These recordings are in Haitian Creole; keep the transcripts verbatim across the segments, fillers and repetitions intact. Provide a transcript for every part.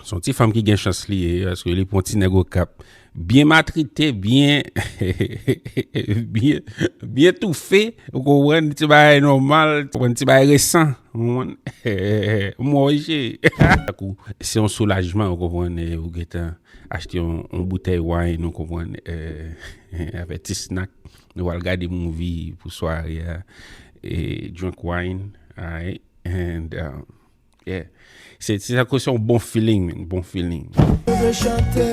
Se yon ti fanm ki gen chans li ye, paske li pran ti nèg Okap. Byen matrite, byen, byen, byen toufe, ou konprann, ti bagay nòmal, ou konprann, ti bagay resan, ou konprann. Mwen, wi, se yon soulajman, ou konprann, e ou gentan achte yon, yon boutèy wine, ou konprann, e, avèk ti snack, nou al gade movie pou sware a, e drink wine, alright, and, um, yeah. Se, se sa ke se yon bon feeling, man, bon feeling. Je veux chanter,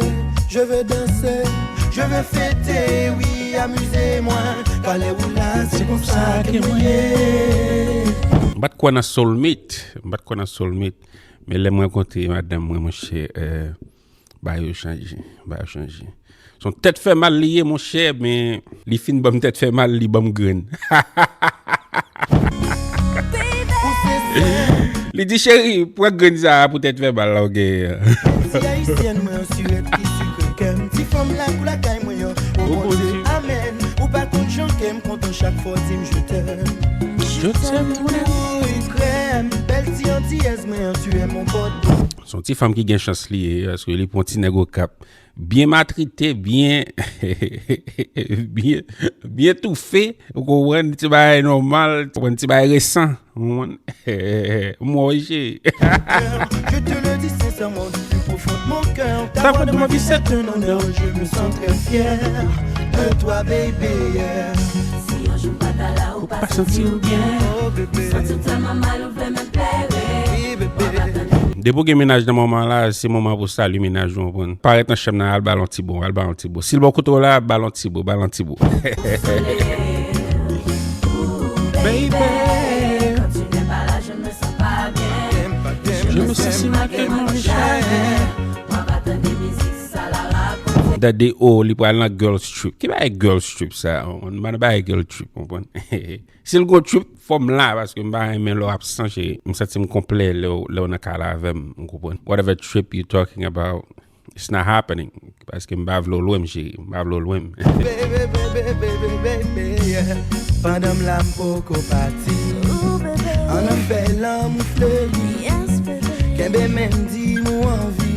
je veux danser, je veux fêter, oui, amuser moi. Kale ou la, se konsa ke mwen ye. M pa t kwè nan soulmate, m pa t kwè nan soulmate. Men lè m rankontre madanm mwen, monchè, euh, bagay yo chanje, bagay yo chanje. Se yon tèt fè mal li ye, monchè, men li fin ban m tèt fè mal, li ban m grenn. Li di, cheri, pran grenn sa a pou tèt fè mal la w genyen an. Ti ayisyèn mwen an, sirèt ki sikre kè m. Ti fanm la kou lakay mwen an. O Bondye, amèn. Ou pa konn jan ke m kontan chak fwa w di m je t'aime. Je t'aime, mon amour. Ou krèm, bèl ti antiyèz mwen an, tu es mon pot. Se yon ti fanm ki gen chans li ye, paske li pran ti nèg Okap. Byen matrite, byen, byen, byen toufe, ou konprann, ti bagay nòmal, ou konprann, ti bagay resan, ou konprann. M wè w, cheri. Je te le dis sincèrement, du plus profond de mon cœur, ta voix de ma vie, c'est un honneur, je me sens très fier de toi, baby, yeah. Si yon jou m pa ta la, ou pa santi w byen. Oh, bébé. Santi w tèlman mal, ou vle menm plere. Depi w gen mennaj nan moman la, se moman pou w salye mennaj ou, konprann. Parèt nan chanm nan, al ba l yon ti bo, al ba l yon ti bo. Si l bò kote w la, ba l yon ti bo, ba l yon ti bo. Baby, je me sens si mal que mon chat. Daddy, oh, li pral nan girls trip. Ki bagay girls trip sa? M pa nan bagay girl trip, konprann. Si l gon trip, fò m la, paske m pa renmen lè w absan, cheri. M santi m konplè lè w, lè w nan kay la avè m, ou konprann. Whatever trip you talking about, it's not happening. Paske m pa vle w lwen m, cheri. M pa vle w lwen m. Baby, baby, baby, baby, yeah. Pandan m la, m poko pati. Ann fè lanmou fleri. Kenbe men m, di m ou anvi.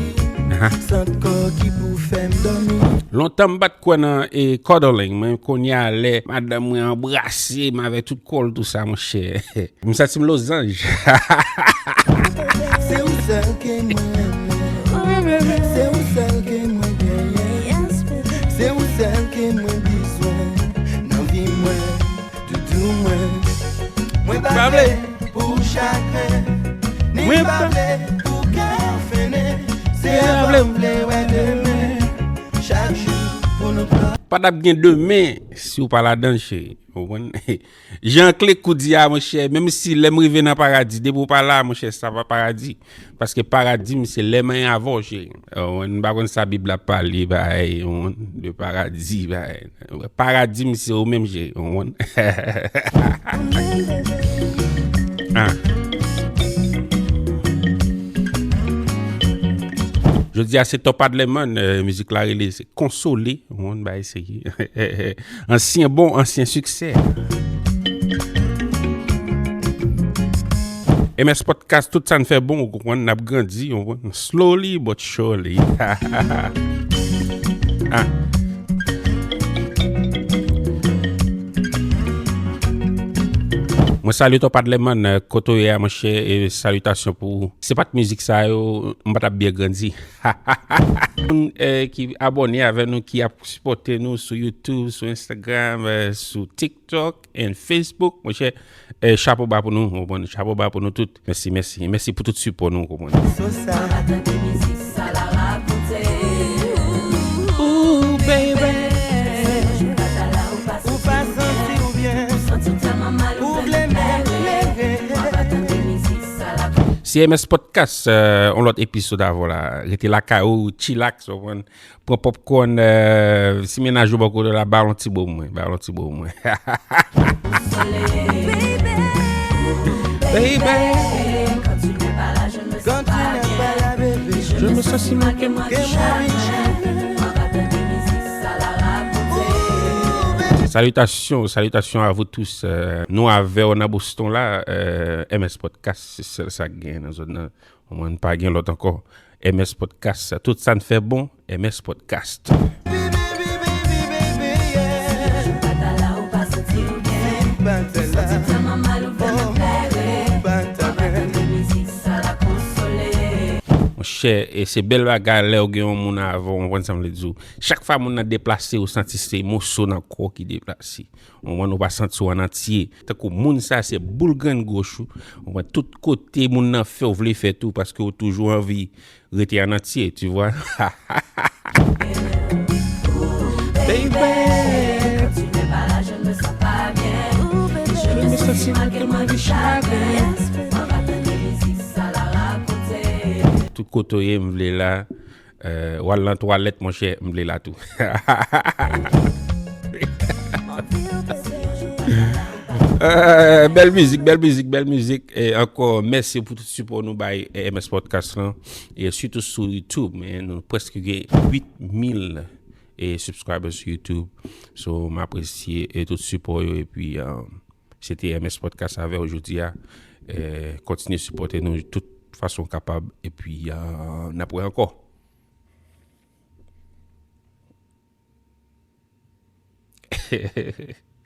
Sant kò ki pou fè m dòmi. Lontan m pa t kwè nan, e, cuddling, men kounye a lè madanm mwen anbrase m avèk tout kò l, tou sa, monchè. M santi m lozanj. Se ou sèl ke mwen renmen. Se ou sèl ke mwen genyen. Se ou sèl ke mwen bezwen nan vi mwen. Doudou mwen, mwen pa vle pou chagren, ni pa vle pou kè fennen. Se avan m vle wè demen, chak jou pou nou twò. Pa t ap gen demen si w pa ladan l, cheri. Ou konprann? Jan Klekou di a, monchè, menm si lè m rive nan paradi, depi w pa la, monchè, sa pa paradi. Paske paradi m se lè m anyen avè w, cheri. Ou konprann, m pa konn sa Bib la pale, bay, ou konprann, de paradi, bay. Paradi m se ou menm, cheri, ou konprann. Ah. Jodi a se Top Adlerman, euh, mizik la rele se Konsole, ou konprann, bay, se ansyen bon, ansyen siksè. M S Podcast, tout sa n fè bon, ou konprann, n ap grandi, ou konprann, slowly but surely. Ah. Mwen salye Top Adlerman, kote w ye a, monchè, e salitasyon pou ou. Se pa t mizik sa yo, m pa t ap byen grandi. Moun, eh, ki abòne avè nou, ki ap sipòte nou sou YouTube, sou Instagram, eh, sou TikTok and Facebook, monchè, eh, chapo ba pou nou, ou konprann, chapo ba pou nou tout. Mèsi, mèsi, mèsi pou tout sipò nou, ou konprann. Ooh, baby. Ou pa santi w byen. Ou vle m plere. Se M S Podcast, euh, yon lòt episode avè w la. Rete lakay ou, chillax, ou konprann. Pran popcorn, euh, si mennaj ou bò kote w la, ba l yon ti bo mwen, ba l yon ti bo mwen. Baby, quand tu n'es pas là, je me sens pas bien. Je me sens si mal que moi du chagrin. Salutations, salutations à vous tous. Euh, nou avè w nan Boston la, euh, M S Podcast, se sèl sa k genyen nan zòn nan. Mwen pa gen lòt ankò. M S Podcast, tout sa n fè bon, M S Podcast. Monchè, e se bèl bagay lè w gen yon moun avè w, w konprann sa m vle di w. Chak fwa moun nan deplase, ou santi se moso nan kò w ki deplase. Ou konprann, ou pa santi w an antye. Tankou moun sa se boul grenn goch ou. Ou konprann, tout kote moun nan fè w vle fè tou, paske ou toujou anvi rete an antye, tu vois. Baby, je me sens si mal que ma vie chagrin. Tout kote w ye, m vle la. Euh, w al nan twalèt, monchè, m vle la tou. Euh, bèl mizik, bèl mizik, bèl mizik. E ankò, mèsi pou tout sipò nou bay, eh, M S Podcast lan. E sitou sou YouTube, men nou prèske gen uit mil, eh, subscribers sou YouTube. So, m apresye, eh, tout sipò yo. Epi, euh, se te M S Podcast avè w jodi a. Eh, kontinye sipòte nou tout fason w kapab. Epi, euh, n ap wè ankò.